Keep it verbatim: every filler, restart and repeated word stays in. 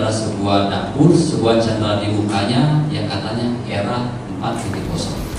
Sebuah dapur, sebuah jendela di mukanya yang katanya era empat titik kosong.